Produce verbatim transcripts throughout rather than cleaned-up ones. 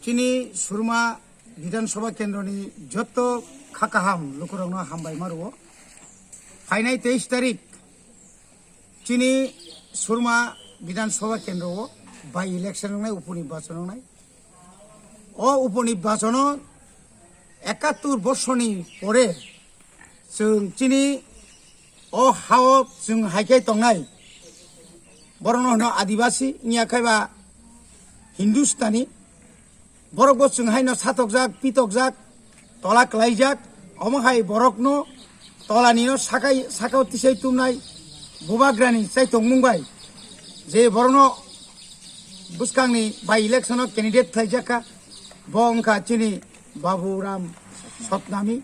Chini Surma Bidhan Sabha Kendroni jotto kha kaham lukurokno hambai ma rwo. Phainai teis tarik chini Surma Bidhan Sabha Kendro o by election wngnai, uponi bachon wngnai. O uponi bachono ekattur borsoni pore chwng chini o hao chwng hai khe tongnai. Borokno hwno Adibasi, wngya khe ba Hindustani. Borok bo chwng haino satokjak, pitokjak, tola klaijak. Omo hai borokno tolanino sakai, sakao tisai tumnai bubagrani chaitongmung bai je borokno bwskangni by election o candidate khlaijak kha, bo wngkha chini Baburam Satnami.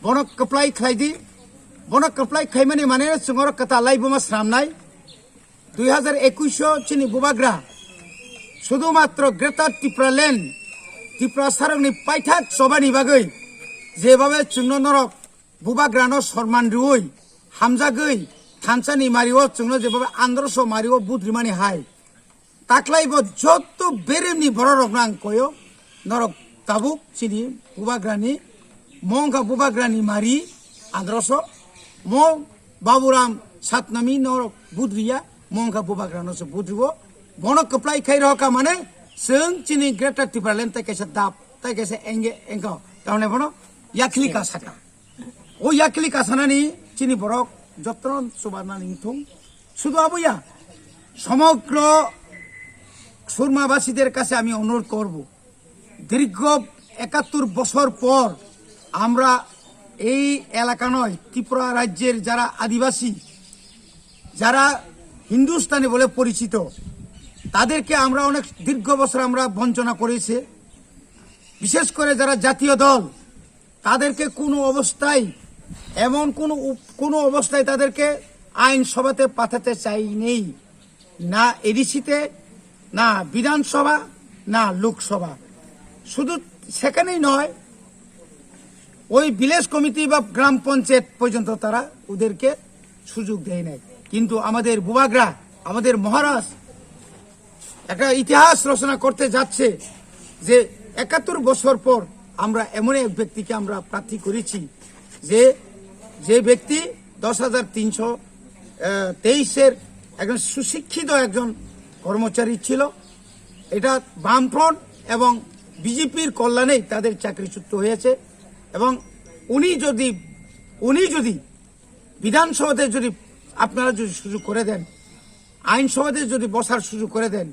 Bono kwplai khlai di. Bono kwplai khaimani mane chwng oro kwtal laibuma sramnai. Dui hazar ekush o chini bubagra sudhumatro Greater Tipraland, Tiprasarokni paithak chobani bagwi jebhabe chwngno norok bubagrano sorman rwui, hamjagwi, thansani mario chwngno jebhabe androso mario budrimani hai. Taklai bo jotto beremni bororokno ang koyo, norok tabuk chini bubagrani, mo wngkha bubagrani mari androso, mo Baburam Satnami norok budriya, mo wngkha bubagrano se budriwo, bono kwplai khai rohorkha mane, chwng chini Greater Tipraland tai kaisa dap, tai kaisa enge engkha, tamne bono yakhli ka saka. O yakhli kasanani chini borok jotron chubarnani wngthung. Sudu aboya, সমগ্র সুরমাবাসীদের কাছে আমি অনুরোধ করব, দীর্ঘ একাত্তর বছর পর আমরা এই এলাকা নয়, ত্রিপুরা রাজ্যের যারা আদিবাসী, যারা হিন্দুস্তানি বলে পরিচিত, তাদেরকে আমরা অনেক দীর্ঘ বছর আমরা বঞ্চনা করেছে। বিশেষ করে যারা জাতীয় দল, তাদেরকে কোনো অবস্থায়, এমন কোনো উপ-, কোনো অবস্থায় তাদেরকে আইনসভাতে পাঠাতে চাইনি, না এডিসিতে, না বিধানসভা, না লোকসভা। শুধু সেখানেই নয়, ওই ভিলেজ কমিটি বা গ্রাম পঞ্চায়েত পর্যন্ত তারা ওদেরকে সুযোগ দেয় নাই। কিন্তু আমাদের বুবাগ্রা, আমাদের মহারাজ একটা ইতিহাস রচনা করতে যাচ্ছে যে একাত্তর বছর পর আমরা এমন এক ব্যক্তিকে আমরা প্রার্থী করেছি যে, যে ব্যক্তি দশ হাজার তিনশো তেইশের একজন সুশিক্ষিত একজন কর্মচারী ছিল। এটা বামফ্রন্ট এবং বিজেপির কল্যাণেই তাদের চাকরিচ্যুত হয়েছে। এবং উনি যদি, উনি যদি বিধানসভাতে যদি আপনারা যদি সুযোগ করে দেন, আইনসভাতে যদি বসার সুযোগ করে দেন,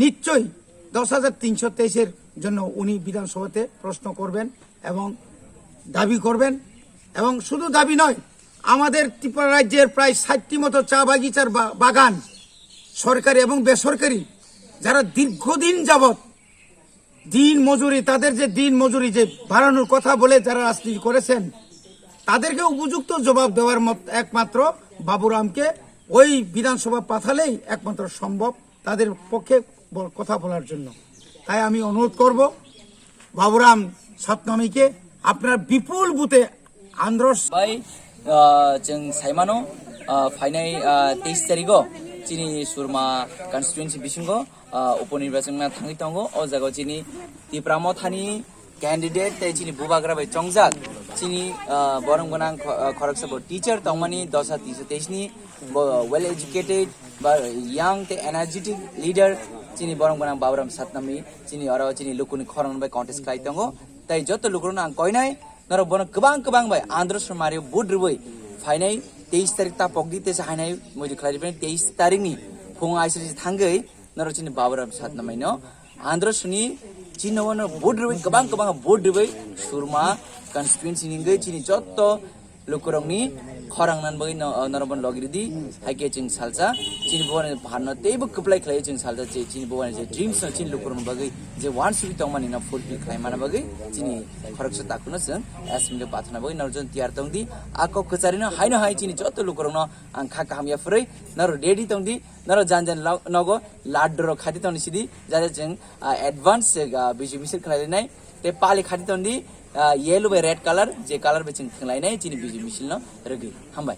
নিশ্চয়ই দশ হাজার তিনশো তেইশের জন্য উনি বিধানসভাতে প্রশ্ন করবেন এবং দাবি করবেন। এবং শুধু দাবি নয়, আমাদের ত্রিপুরা রাজ্যের প্রায় ষাটটি মতো চা বাগিচার বা-, বাগান সরকারি এবং বেসরকারি, যারা দীর্ঘদিন যাবত দিন মজুরি, তাদের যে দিন মজুরি যে বাড়ানোর কথা বলে যারা রাজনীতি করেছেন, তাদেরকে উপযুক্ত জবাব দেওয়ার মত-, একমাত্র বাবুরামকে ওই বিধানসভা পাঠালেই একমাত্র সম্ভব তাদের পক্ষে বল-, কথা বলার জন্য। তাই আমি অনুরোধ করব বাবুরাম সতনামীকে আপনার বিপুল ভোটে Andrés Bai, ah, chwng saimano, ah, phainai, ah, teis tarigo chini Surma constituency bisingo, ah, upo nirbachon na thangwi tongo. O jaga chini Tipra Mothani candidate tei chini bubagra bai chongjak chini, ah, borong gwnang kho-, ah, khoroksa bo teacher tongmani dosa tisa teis ni, bo well educated ba young tei energetic leader chini borong gwnang Baburam Satnami chini oro chini lukuni khorang bai contest khlai tongo. Tai joto lukurokno ang koinai, norok bono kwbang kwbang bai andro somari vote rwui phainai teis tarik ta pokdi tesa hainai moidi khlai rwphani teis tarik ni phung aisri thangwi norok chini Baburam Satnamaino andro suni chini wano vote rwui kwbang kwbang vote rwui Surma constituency ni wngwi chini joto lukurokni khorang nan bagwi no-, norok bono logi ridi. Hai khe chwng salsa chini buani pharno teibo kwplai khlai chwng salsa che chini buani je dreams no chini lukurokni bagwi je wansugwi tongmani no fulfill khlai mana bagwi chini khoroksa takhukno chwng assembly pathana bagwi norok jon tiyar tongdi. A kok kwcharino haino hai chini joto lukurokno ang kha kaham yapharwi norok ready tongdi. Norok jan jan lo-, nogo laddu rok khati tongni sidi jate chwng, ah, advance, ah, Bijui misil khlai nai. Te pali khati tongdi, ah, yellow bai red color, je color bai chwng thwnglainai chini Bijui misil no rwgwi. Hambai.